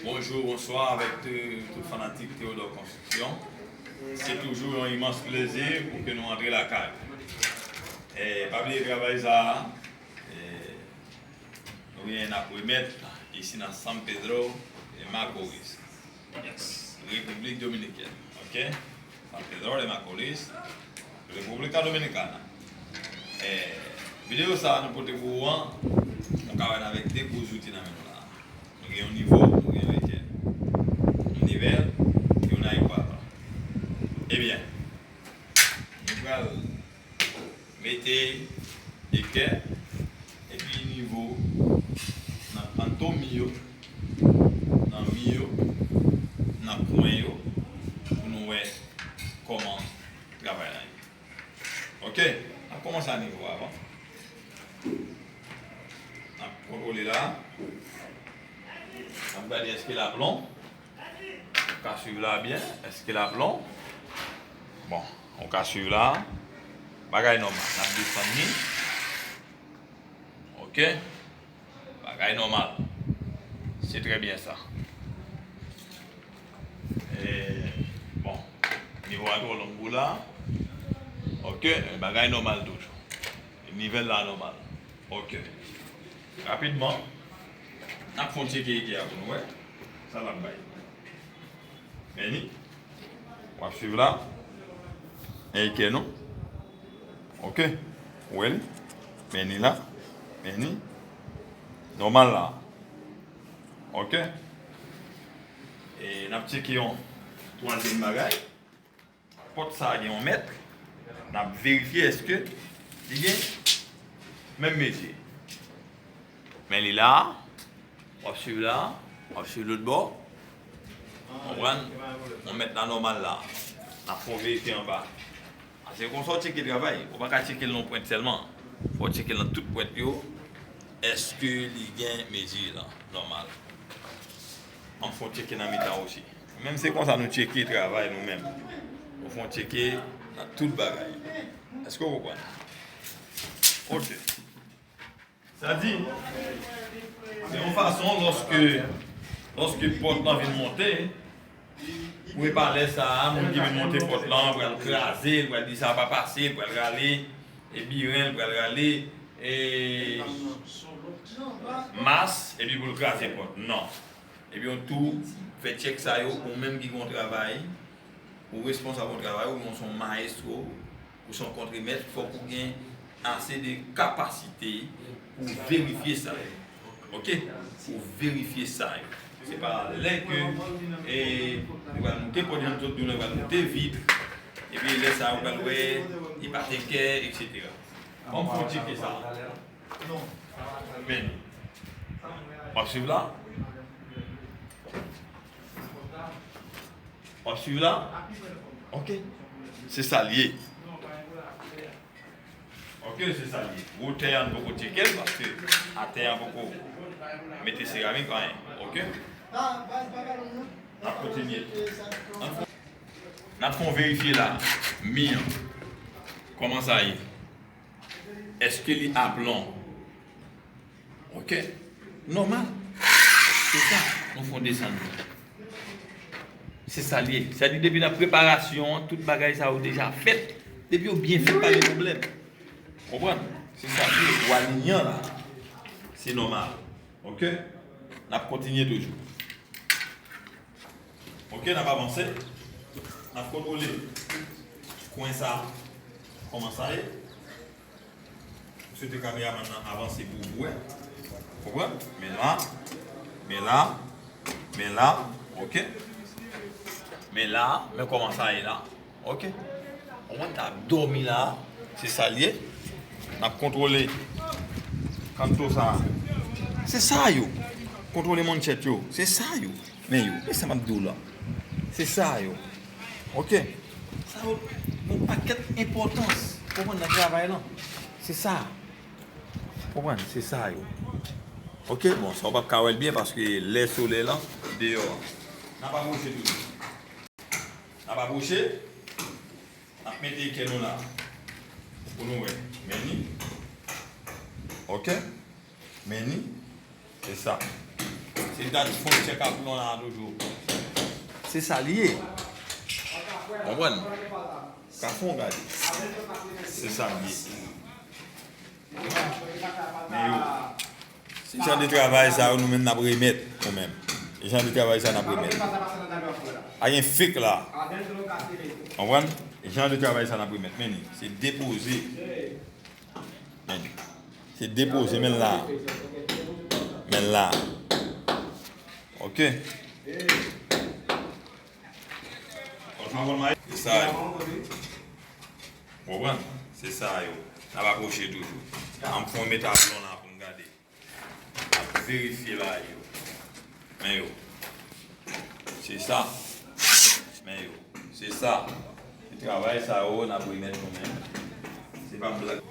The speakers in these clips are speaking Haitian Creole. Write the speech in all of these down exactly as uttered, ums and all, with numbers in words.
Bonjou, bonswa avèk tout, tout fanatik Théodore Construction. Se toujou yon imans plezi pou ke nou antre lakay. E, pa bliye travay sa a, e, nou gen n ap remèt isi nan San Pedro de Macorís, Repiblik Dominikèn. Ok? San Pedro de Macorís, República Dominicana. E, videyo sa a nou pote pou ou an, nou ka wè n avèk de gwo zouti nan men nou la. Nou gen yon nivo, nou gen yon ekè. Yon nivèl, yon ayopapa. Ebyen, nou pral mete ekè epi nivo nan, nan to mi yo, nan mi yo, nan kwen yo, pou nou wè kòman travay la ye. Ok, n ap kòmanse a nivo avan. N ap kontwole la. N ap gade èske l ap lon. Ou ka swiv la byen. Èske l ap lon? Bon, ou ka swiv la. Bagay nòmal. N ap desann li. Ok. Bagay nòmal. Se trè byen sa. E, bon, nivo a twò long pou la. Ok, bagay nòmal toujou. Nivèl la nòmal. Ok. Rapidman, n ap fè yon tcheke ekè a pou nou wè sa l ap bay. Men li. W ap swiv la. Ekè nou. Ok. Ou wè li? Men li la. Men li. Nòmal la. Ok. E n ap tcheke yon twazyèm bagay. Pòt sa a gen yon mèt. N ap verifye èske li gen menm mezi. Men li la. W ap swiv la. W ap swiv lòt bò. Konprann? Yon mèt la nòmal la. N ap fè yon verifye anba. Paske konsa w tcheke travay. Ou pa ka tcheke l nan pwent sèlman. Fò w tcheke l nan tout pwent yo. Èske li gen mezi lan nòmal? Ann fè yon tcheke nan mitan osi. Menm se konsa nou tcheke travay nou menm. Nou fè yon tcheke nan tout bagay. Èske w konprann? Ok. Sa di, se yon fason lòske, lòske pòt lan vin monte, pou e pa lè sa a, moun ki vin monte pòt lan pral kraze l, pral di sa pa pase, pral rale, e biren l, pral rale, e mas, epi pou l kraze pòt. Non. Epi yon tou, fè tchèk sa yo, ou menm ki gen yon travay, ou responsab yon travay, ou se yon mayestwo, ou se yon kontremèt, fòk ou gen ase de kapasite pou verifye sa yo. Ok? Pou verifye sa yo. Se pa lè ke, e, yo pral moute pòt, jan m sot di w la, yo pral moute vit, epi lè sa a, ou pral wè, li pa tenkè, etsetera. Kòm fò tcheke sa. Men, w ap swiv la? W ap swiv la? Ok. Se sa l ye. Ok, se sa l ye. Wotè a, n poko tcheke l, paske atè a poko mete seramik, anyen. Ok? N ap kontinye. N ap fè yon verifye la. Mi an. Kòman sa ye? Èske li aplon? Ok. Nòmal. Se sa. Nou fè yon desann. Se sa l ye. Sa di depi nan preparasyon an, tout bagay sa yo deja fèt. Depi yo byen fèt, pa gen pwoblèm. Konprann? Se sa l ye. Ou alinye la. Se nòmal. Ok? N ap kontinye toujou. Ok, n ap avanse. N ap kontwole kwen sa. Kòman sa ye? M swete kameramann nan avanse pou w wè. Konprann? Men la, men la, men la, ok. Men la, men kòman sa ye la. Ok. Ou konn ta ap dòmi la, se sa l ye. N ap kontwole kanto sa. Se sa yo. Kontwole manchèt yo. Se sa yo. Men yo, men sa m ap di w la. Se sa yo. Ok. Sa yo gen yon pakèt enpòtans. Konprann nan travay lan. Se sa. Konprann, se sa yo. Ok, bon, sa w p ap ka wè l byen paske lè solèy lan deyò a. N ap apwoche toujou. N ap apwoche. N ap mete ekè nou la. Pou nou wè. Men li. Ok. Men li. Se sa. Se dat fon tchèk aplon la toujou. Se sa l ye. Konprann? Ka fè w gade. Se sa l ye. Men yo, se jan de travay sa yo nou menm n ap remèt nou menm. Se jan de travay sa n ap remèt. Pa gen fake la. Konprann? Jan de travay sa n ap remèt. Men li, se depoze. Men li. Se depoze, men l la. Men l la. Ok. Se sa yo. Konprann? Se sa yo. N ap apwoche toujou. An m fè yon met aplon la pou n gade. N ap verifye la yo. Men yo. Se sa. Men yo. Se sa. Se travay sa yo n ap remèt nou menm. Se pa blag.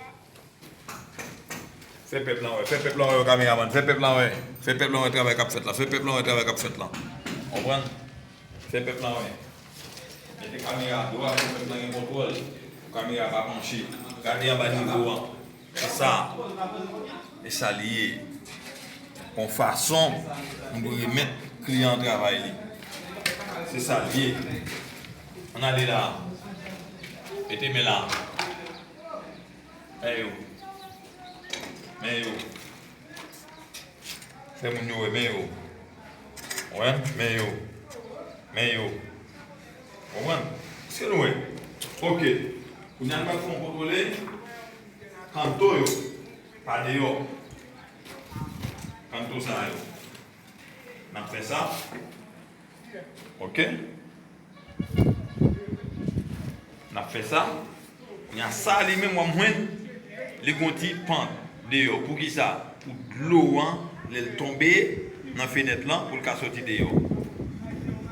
Fè pèp lan wè, fè pèp lan wè, kameramann, fè pèp lan wè. Fè pèp lan wè travay k ap fèt la, fè pèp lan wè travay k ap fèt la. Konprann? Fè pèp lan wè. Mete kamera dwat pou pèp lan gen kontwòl. Pou kamera pa panche. Gade anba nivo an. Se sa. E sa l ye. Yon fason nou dwe remèt kliyan an travay li. Se sa l ye. Ann ale la. Mete men la. Men yo. Men yo. Fè moun yo wè, men yo. Wè, men yo. Men yo. Konprann? Èske nou wè? Ok. Kounye a nou pral fè yon kontwole kanto yo. Pa deyò. Kanto sa yo. N ap fè sa. Ok. N ap fè sa. Kounye a sa li menm w ap jwenn li gon ti pant deyò. Poukisa? Pou dlo an, lè l tonbe nan fenèt lan, pou l ka soti deyò.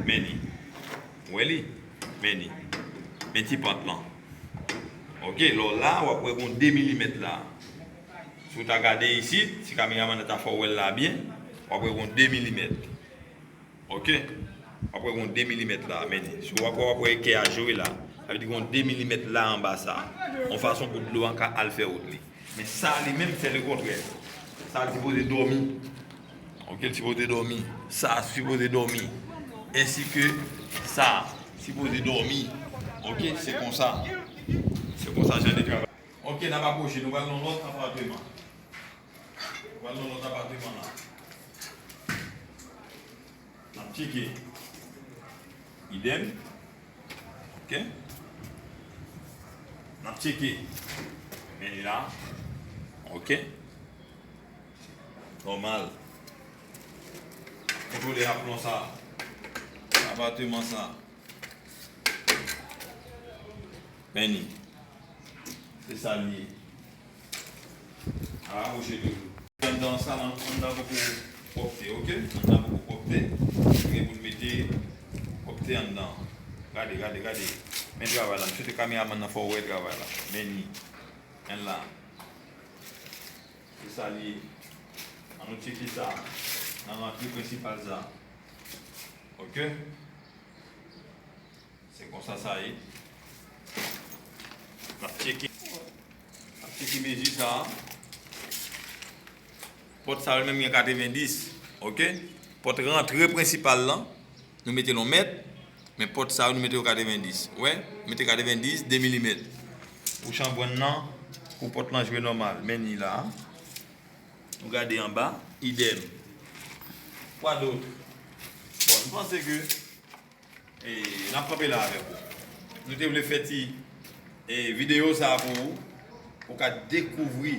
Men li. Ou wè li? Men li. Men ti pant lan. Ok, lè w la, w ap wè gon de milimèt la. Si w ta gade isit, si kameramann nan ta fè w wè l la byen, w ap wè gon de milimèt. Ok? W ap wè gon de milimèt la, men li. Si w ap wè, w ap wè ekè a jwe la. Sa vle di gon de milimèt la anba sa. Yon fason pou dlo an ka al fè wout li. Men sa li menm, se lekontrè. Sa l sipoze dòmi. Ok, l sipoze dòmi. Sa sipoze dòmi. Ensi ke sa sipoze dòmi. Ok, se konsa. Se konsa jan de travay. Ok, n ap apwoche. Nou pral nan lòt apatman. Nou pral nan lòt apatman la. N ap tcheke. Idèm. Ok. N ap tcheke. Men li la. Ok. Nòmal. Kontwole aplon sa. Apatman sa. Men li. Se sa l ye. A, rapwoche toujou. Anndan sa, anndan poko pwòpte, ok? Anndan poko pwòpte. Gen pou n mete pwòpte anndan. Gade, gade, gade. Men travay la. M swete kameramann nan fè w wè travay la. Men li. Men la. Se sa l ye. Ann nou tcheke sa. Nan rantre prensipal sa. Ok? Se konsa sa ye. N ap tcheke. N ap tcheke mezi sa a. Pòt sa yo menm gen katrevenndis. Ok? Pòt rantre prensipal lan, nou mete l yon mèt. Men pòt sa yo, nou mete yo katrevenndis. Wè? Mete katrevenndis, de milimèt. Pou chanbwann nan, pou pòt lan jwe nòmal. Men li la. Nou gade anba, idèm. Kwa dòt? Bon, m panse ke, e, n ap kanpe la avèk ou. Nou te vle fè ti, e, videyo sa a pou ou, pou w ka dekouvri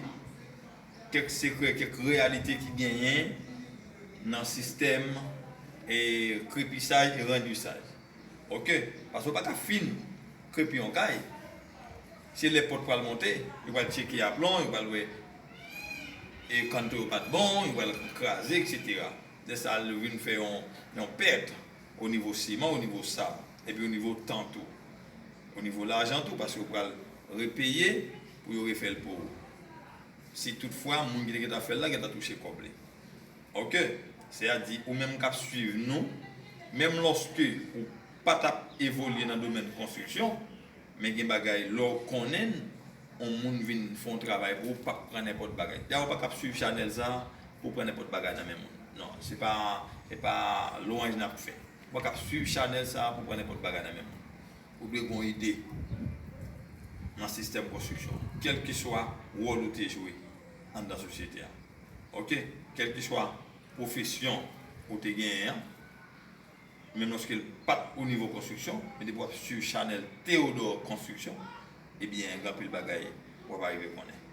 kèk sekrè, kèk reyalite ki genyen nan sistèm, e, krepisaj e randisaj. Ok? Paske w pa ka fin krepi yon kay. Se lè pòt pral monte, yo pral tcheke aplon, yo pral wè e kanto yo pa t bon, yo pral kraze, etsetera. Lè sa a, yo vin fè yon, yon pèt o nivo siman, o nivo sab, epi o nivo tan tou. O nivo lajan tou, paske yo pral repeye pou yo refè l pou ou. Si toutfwa moun ki te gentan fè l la gentan touche kòb li. Ok? Sètadi, ou menm k ap swiv nou, menm lòske ou pa t ap evolye nan domèn konstriksyon, men gen bagay, lè w konnen l, yon moun vin fè yon travay pou ou, p ap pran nenpòt bagay. Dayè, ou pa t ap swiv chanèl sa a pou w pran nenpòt bagay nan men moun. Non, se pa, Se pa lwanj n ap fè. Ou pa ka ap swiv chanèl sa a pou pran nenpòt bagay nan men mwen. Ou dwe gen yon ide nan sistèm konstriksyon an, kèlkeswa wòl ou te jwe anndan sosyete a. Oke? Kèlkeswa pwofesyon ou te genyen an, menm lòske l pa t o nivo konstriksyon, men depi w ap swiv chanèl Theodore Konstriksyon, ebyen, gen anpil bagay w ap arive konnen.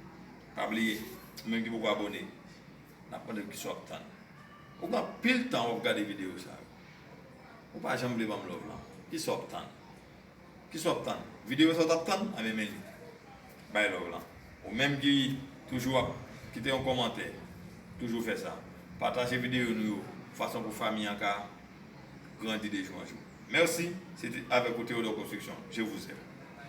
Pa bliye, ou menm ki poko abòne, n ap mande w kisa w ap tann. Ou gen anpil tan w ap gade videyo sa yo. Ou pa janm vle ban m love lan. Kisa w ap tann? Kisa w ap tann? Videyo sa w t ap tann? Anben, men li. Bay love lan. Ou menm ki toujou ap kite yon kòmantè, toujou fè sa. Pataje videyo nou yo, fason pou fanmi an ka grandi de jou an jou. Mèsi, se te avèk ou Theodore Construction. Je vous aime.